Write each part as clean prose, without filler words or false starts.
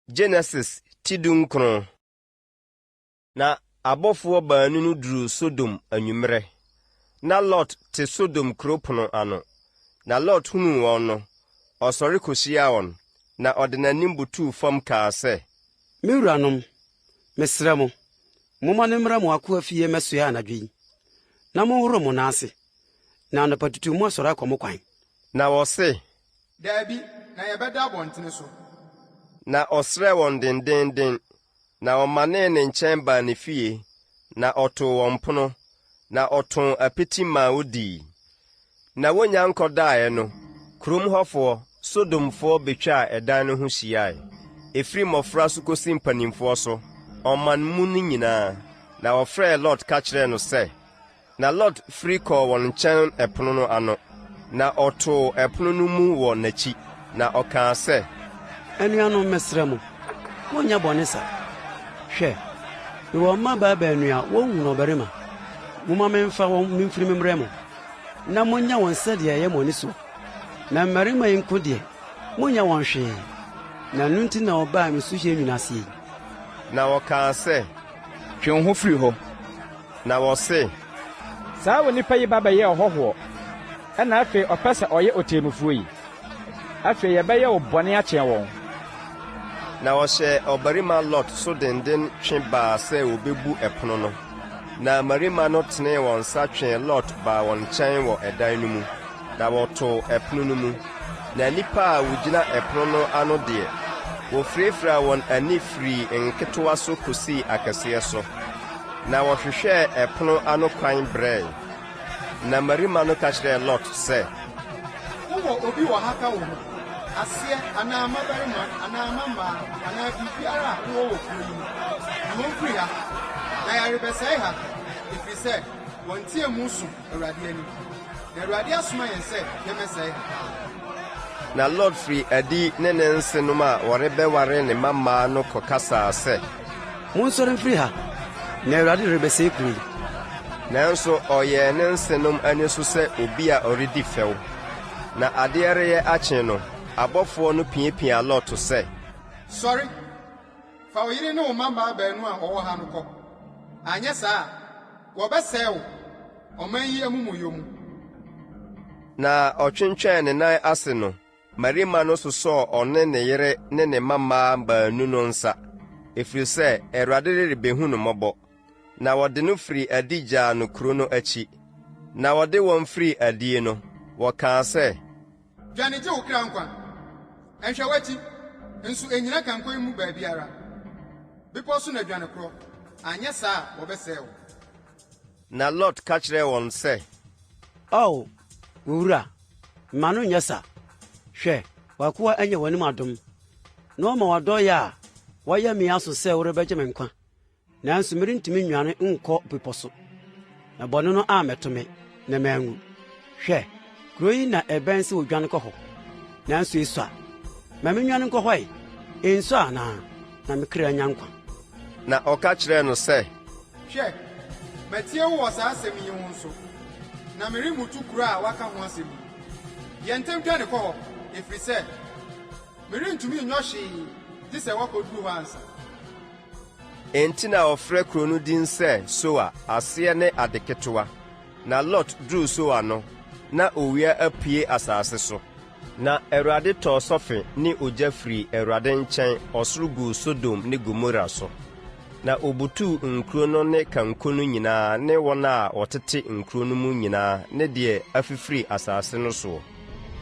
Genesis ti dunkron. Na abɔfoɔ baanu no duruu Sodom anwummerɛ. Na Lot te Sodom kuro pono ano. Na Lot hunuu wɔn no, ɔsɔre kɔhyiaa wɔn, na ɔde n'anim butuu fam kaa sɛ. Me wuranom, mesrɛ mo, momma no mmra mo akoa fie mmɛsoɛ anadwo yi, na monhoro mo nan ase, na anɔpatutu moasɔre akɔ mo kwan. Na wɔse, Dabi, na yɛbɛda abɔntene so. Na ɔsrɛɛ wɔn dendeenden, na wɔmanee ne nkyɛn baa ne fie, na ɔtoo wɔn pono, na ɔtoo apiti maa wodii. Na wonnya nkɔdaeɛ no, kurom hɔfoɔ, Sodomfoɔ betwaa ɛdan no ho hyiae, ɛfiri mmɔfra so kɔsi mpanimfoɔ so, ɔman mu no nyinaa. Na wɔfrɛɛ Lot ka kyerɛɛ no sɛ, Na Lot firi kɔɔ wɔn nkyɛn ɛpono no ano, na ɔtoo ɛpono no mu wɔ n'akyi, na ɔkaa sɛ. Anuanom, mesrɛ mo, monnyɛ bɔne sa. Hwɛ, mewɔ mmabaa baanu a wonhunuu ɔbarima. Momma memfa wɔn mimfiri memmrɛ mo, na monyɛ wɔn sɛdeɛ ɛyɛ mo ani soɔ. Na mmarima yi nko deɛ, monnyɛ wɔn hwee, na ɛno nti na wɔbaa me suhyɛn nwunu aseɛ yi. Na wɔkaa sɛ, Twe wo ho firi hɔ. Na wɔse. Saa onipa yi ba bɛyɛɛ ɔhɔhoɔ, ɛnna afei ɔpɛ sɛ ɔyɛ ɔtemmufoɔ yi. Afei yɛbɛyɛ wo bɔne akyɛn wɔn. Na wɔhyɛɛ ɔbarima Lot so denden twe baa sɛ wɔbɛbu ɛpono no. Na mmarima no tenee wɔn nsa twee Lot baa wɔn nkyɛn wɔ ɛdan no mu, na wɔtoo ɛpono no mu. Na nnipa a wɔgyina ɛpono no ano deɛ, wɔfirafiraa wɔn ani firii nketewa so kɔsii akɛseɛ so. Na wɔhwehwɛɛ ɛpono ano kwan brɛe. Na mmarima no ka kyerɛɛ Lot sɛ. Wowɔ obi wɔ ha ka wo ho, aseɛ anaa mmabarima anaa mmammaa anaa biribiara a wowɔ wɔ kuro yi mu? Yi wɔn firi ha, na yɛrebɛsɛe ha, ɛfiri sɛ wɔn nteamu so Awurade anim, na Awurade asoma yɛn sɛ yɛmmɛsɛe ha. Na Lot firii adi ne ne nsenom a wɔrebɛware ne mmammaa no kɔkasaa sɛ. Monsɔre mfiri ha, na Awurade rebɛsɛe kuro yi. Nanso ɔyɛɛ ne nsenom ani so sɛ obi a ɔredi fɛw. Na adeɛ reyɛ akye no, abɔfoɔ no piapiaa Lot sɛ. Sɔre, fa wo yere ne wo mmammaa baanu a wɔwɔ ha no kɔ, anyɛ saa a, Wɔbɛsɛe wo, ɔman yi amumuyɔ mu. Na ɔtwentwɛn ne nan ase no, mmarima no sosɔɔ ɔne ne yere ne ne mmammaa baanu no nsa, ɛfiri sɛ Awurade rebehu no mmɔbɔ. Na wɔde no firii adi gyaa no kuro no akyi. Na wɔde wɔn firii adie no, wɔkaa sɛ. Dwane gye wo kra nkwa! Nhwɛ w'akyi, nso nnyina kanko yi mu baabiara. Bepɔ so na dwane korɔ, anyɛ saa a wɔbɛsɛe wo. Na Lot ka kyerɛɛ wɔn sɛ. Ao, me wura, mma no nnyɛ sa! Hwɛ, w'akoa anya w'anim adom, na woama w'adɔeɛ a woayɛ me aso sɛ worebɛgye me nkwa. Nanso merentumi nnwane nkɔ bepɔ so, na bɔne no ammɛto me, na manwu. Hwɛ, kurow yi na ɛbɛn sɛ wodwane kɔ hɔ, nanso esua. Ma minnwane nkɔ hɔ ɛ, ensua anaa, na me kra anya nkwa. Na ɔka kyerɛɛ no sɛ. Hwɛ, matie wo wɔ saa asɛm yi ho nso, na meremmutu kuro a woaka ho asɛm yi. Yɛ ntɛm dwane kɔ hɔ, ɛfiri sɛ merentumi nyɔ hwee gye sɛ woakɔduru hɔ ansa. Enti na wɔfrɛ kuro no din sɛ Soar, aseɛ ne Ade Ketewa. Na Lot duruu Soar no, na owia apue asase so. Na Awurade tɔɔ sɔfe ne ogya firii Awurade nkyɛn ɔsoro guu Sodom ne Gomora so, na ɔbutuu nkuro no ne kanko no nyinaa ne wɔn a wɔtete nkuro no mu nyinaa ne deɛ afifiri asase no soɔ.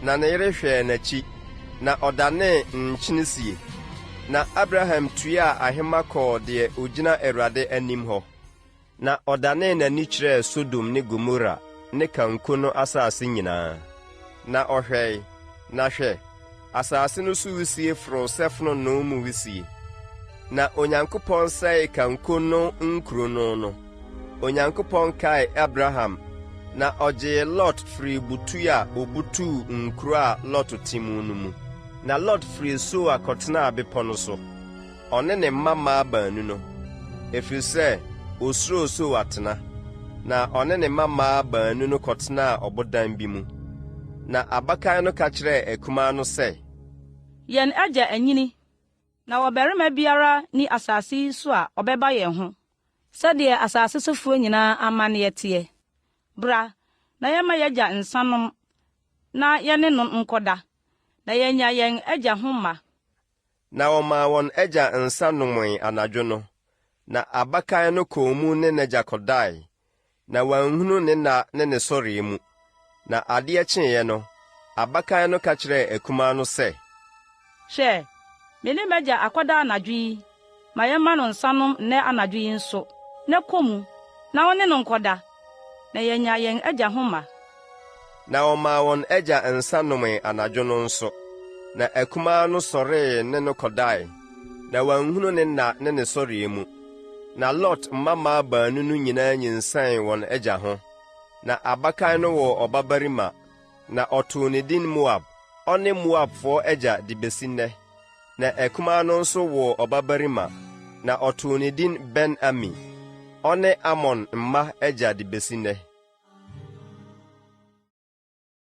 Na ne yere hwɛɛ n'akyi, na ɔdanee nkyene sie. Na Abraham tuaa ahema kɔɔ deɛ ɔgyina Awurade anim hɔ, na ɔdanee n'ani kyerɛɛ Sodom ne Gomora ne kanko no asase nyinaa. Na ɔhwɛe, na hwɛ, asase no so wisie foroo sɛ fononoo mu wisie. Na Onyankopɔn sɛee kanko no nkuro no no, Onyankopɔn kaee Abraham, na ɔgyee Lot firii butu a ɔbutuu nkuro a Lot te mu no mu. Na Lot firii Soar kɔtenaa bepɔ no so, ɔne ne mma mmaa baanu no, ɛfiri sɛ ɔsuroo Soar tena. Na ɔne ne mma mmaa baanu no kɔtenaa ɔbodan bi mu. Na abakan no ka kyerɛɛ akumaa no sɛ. Yɛn agya anyini. Na ɔbarima biara nni asase yi so a ɔbɛba yɛn ho, sɛdeɛ asase sofoɔ nyinaa amanneɛ teɛ. Bra, na yɛmma y'agya nsa nnom, na yɛne no nkɔda, na yɛanya yɛn agya ho mma. Na wɔmaa wɔn agya nsa nomee anadwo no, na abakan no kɔɔ mu ne n'agya kɔdae, na wanhunu ne nna ne ne sɔreɛ mu. Na adeɛ kyeeɛ no, abakan no ka kyerɛɛ akumaa no sɛ. Hwɛ, me ne m'agya akɔda anadwo yi, ma yɛmma no nsa nnom nnɛ anadwo yi nso, na kɔ mu, na wo ne no nkɔda, na yɛanya yɛn agya ho mma. Na wɔmaa wɔn agya nsa nomee anadwo no nso. Na akumaa no sɔree ne no kɔdae, na wanhunu ne nna ne ne sɔreɛ mu. Na Lot mmammaa baanu no nyinaa nyinsɛnee wɔn agya ho. Na abakan no woo ɔbabarima, na ɔtoo ne din Moab, ɔne Moabfoɔ agya de besi nnɛ. Na akumaa no nso woo ɔbabarima, na ɔtoo ne din Ben-Ami, ɔne Amon mma agya de besi nnɛ.